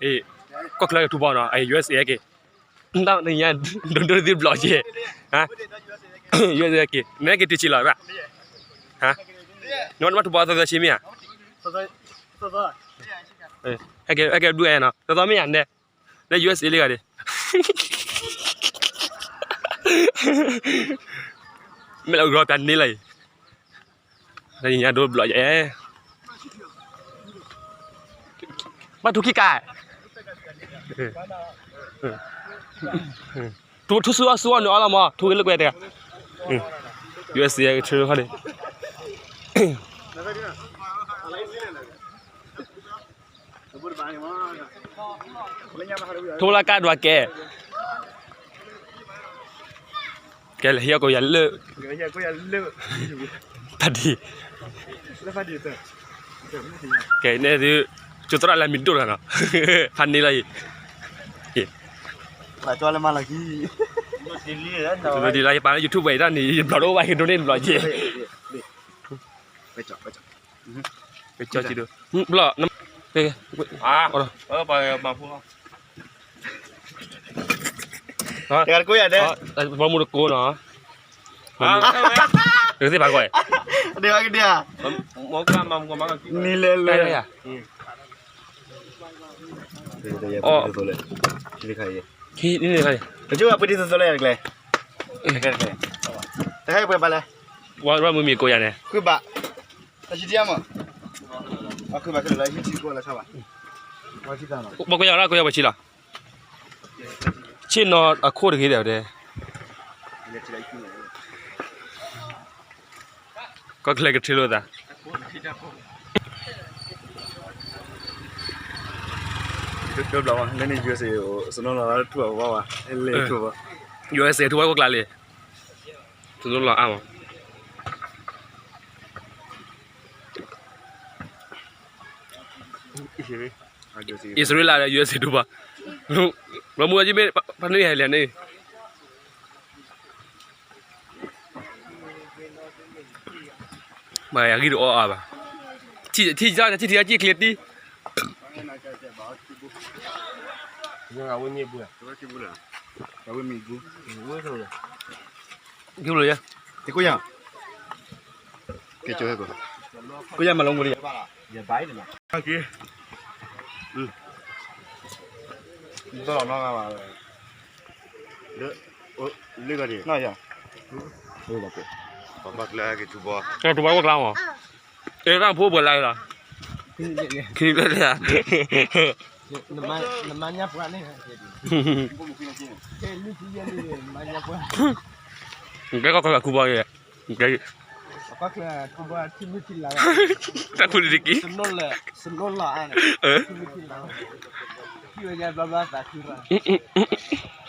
အ့ၣ်, ကီၢ်ချၢကထူဘီနီၤ, အ့ၣ် ယူအက်စ်အေ က့ၤ, တၢ်ညါ ဒိၣ်ဒိၣ်သ့ဘျီက့ၤ, ဟါ, ယူအက်စ်အေ က့ၤ, နဲက့ၤတ့ၢ်ဆံးလီၤ, ဟါ, နမ့ၢ်ထူဘီသီသီဆံမ့ၢ်ဧါ, ဟဲက့ၤဘျုးအဲၣ်နီၤ, သီသီမ့ၢ်ဧါနဲ, လၢ ယူအက်စ်အေ လံဂၤဒံး, မ့ၢ်လၢအဂီၤပျးန့ၢ်လၢအံၤ, ညါဒိၣ်ဘျီယဲ, ဘၣ်ထူခံကါ, ထူဆူအီၣ်ဆူအီၣ်နုာ်အီၣ်လီၤမး, ထူဂ့ၤလၢကွဲတဂၤ, ယူအက်စ်အေ ကထၢခီဒံး, ထူလၢကါဒွးကဲ, ကဲလၢဟံၣ်အကိးယၤလၢ, ဖးဒံး, ကဲန့ၣ်သု, ကၠိသရၣ်လၢမံၤဒိၣ်တဂၤနီၤ, ဖးန့ၢ်လီၤအံၤ, လၢမၤလီၤခံ, ဒ်လၢယပာ်လၢ YouTube ဝဲအံၤတၢ်န့ၣ် ယဘျီတအိၣ်ဘၣ် ဟ့ၣ်ဒိးန့ၢ်တဘျီက့ၤ, ကၠီကၠီဒိၣ်, ဘျီ, တဂၤတကိးယၤဒဲး, ဘီမူတကိးနီၤ, တကသ့ၣ်ဖးကွၢ်, နံၤလဲၤလဲၤ, အီၣ်, တကပှ့ၤဒ်သိးသိးလဲၣ်, တကလဲၣ်, တဟဲပှဲၤဘၣ်လဲၣ်, ဝဲမုၢ်မံၤကိးယၤန့ၣ်, ဃုဘၣ်, တၢ်ဆံတယါမး, ဃုဘၣ်ခဲလၢာ်လၢဟံၣ်ထံကိးလၢဆါဘၣ်, ပှၤကိးယၤလၢကိးယၤပှၤဆံလီၤ, ဆ့ၣ်နီၤအခိၣ်တဂ့ၤဒီးတဲ, ကီၢ်ချၢကထၢလိာ်သး, ဒိၣ်ဘျီဝဲ လၢန့ၣ် ယူအက်စ်အေ စနိလီၤထူၣ်အဝဲဝဲ, လဲၤထူၣ်အဝဲ, ယူအက်စ်အေ ထူၣ်ဝဲကိးကျါလံ, စနိလီၤအါမး, အံၣ်စရ့လးဒီး ယူအက်စ်အေ ထူၣ်ဘၣ်, ဘီမူအကမ့ၢ် ဖးန့ၢ်ဟဲလဲၣ်န့ၣ် မ့ၢ်ယဂံၢ်တအီၣ်အါဘၣ်, ထံၣ်ထံၣ်ထံၣ်ထံၣ်ချ့တံၢ်, က့ၤလီၤယဲ, ကိးယၤမၤလီၤမူလံ, လၢဂၤဒံး, ပှၤဘၣ်ကျါက့ၤထူဘီ, ထူဘီဝဲကျါမး, အဲၣ်တၢ်ဖိပှဲၤလၢလီၤ, ခံဖျၢၣ်လၢ, နမါညါပှၤန့ၣ်, ကဲကီၢ်ချၢခူဘီယဲ, ကဲ, တၢ်ခူလံၤတက့ၢ်, စနိလီၤအါန့ၣ်, ထံၣ်ဝဲညါဘျီဘျီသးခုရၣ်